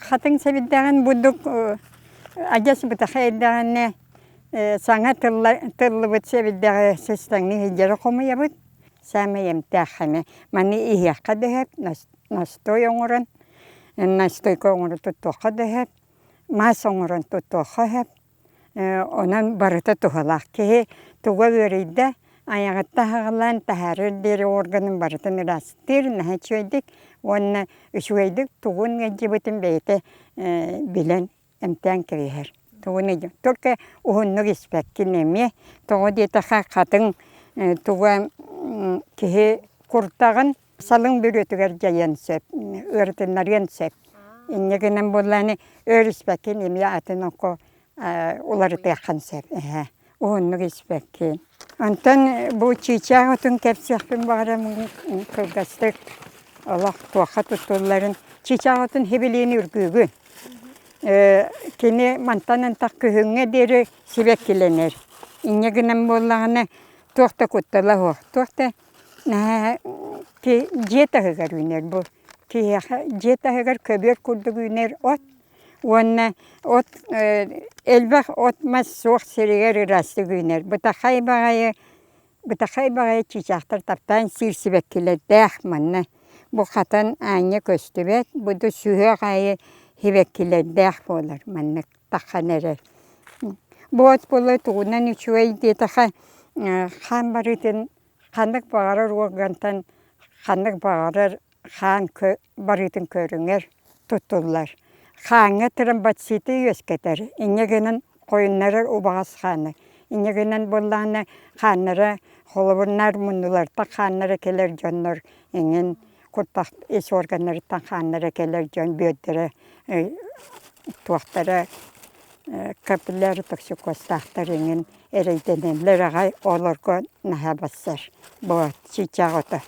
Хатыҥ сэбирдэҕин бурдук адьас бытаха эрдэҕинэ саҥа тыллыбыт сэбирдэҕи сыстаҥныы сылдьары хомуйабыт. Саамай эмтээх эмэ. Маны иһиэххэ да сөп, настой оҥорон, настойка оҥоро туттуохха да сөп, маас оҥорон туттуохха сөп. Онон барыта туһалаах. Киһи туга ыарыйда, айаҕыттан аҕалан таһаарар диэри органын барытын ыраастыыр наһаа үчүгэйдик уонна үчүгэйдик тугун ыалдьыбытын бэйэтэ билэн эмтээн кэбиһэр. Тугун ыалдьыбыт. Только уһуннук испэккин эмиэ. Тоҕо диэтэххэ хатыҥ туга киһи куртаҕын салыҥ бүрүөтүгэр дьайыан сөп, ыарытыннарыан сөп. Инньэ гынан буоллаҕына өр испэккин эмиэ атын окко уларытыаххын сөп эһэ. Уһуннук испэккин. Онтон бу чыычаах отун кэпсиэхпин баҕарам кылгастык олох туохха туттулларын. Чыычаах отун хибилиини үргүүгүн. Кини мантан антах күһүҥҥэ диэри сибэккилэнэр. Инньэ гынан буоллаҕына туох да куттала суох. Туох да Наһаа дьиэ таһыгар үүнэр бу. Киһиэхэ дьиэ таһыгар көбүөр курдук үүнэр от уонна от элбэх от-мас суох сиригэр ыраастык үүнэр. Бытахай баҕайы бытахай баҕайы чыычаахтар таптаан сиир сибэккилэрдээх манна. Бу хатан аанньа көстүбэт, бу да сүһүөх аайы сибэккилэрдээх буолар маннык таххан эрэр. Бу от буолла тугунан үчүгэй диэтэххэ хаан барыытын ханнык баҕарар уоргантан ханнык баҕарар хаан барыытын көрүҥэр туттуллар. Хааҥҥа тромбоциты үөскэтэр, инньэ гынан хойуннарар убаҕас хааны. Инньэ гынан буоллаҕына хааннара холобурнаар муннулартан хааннара кэлэр дьоннор эҥин куртах ис органнарыттан хааннара кэлэр дьон бүөрдэрэ туохтара капилляр токсикозтаахтар эҥин эрэйдэнэллэр аҕай олорго наһаа барсар бу чыычаах ото.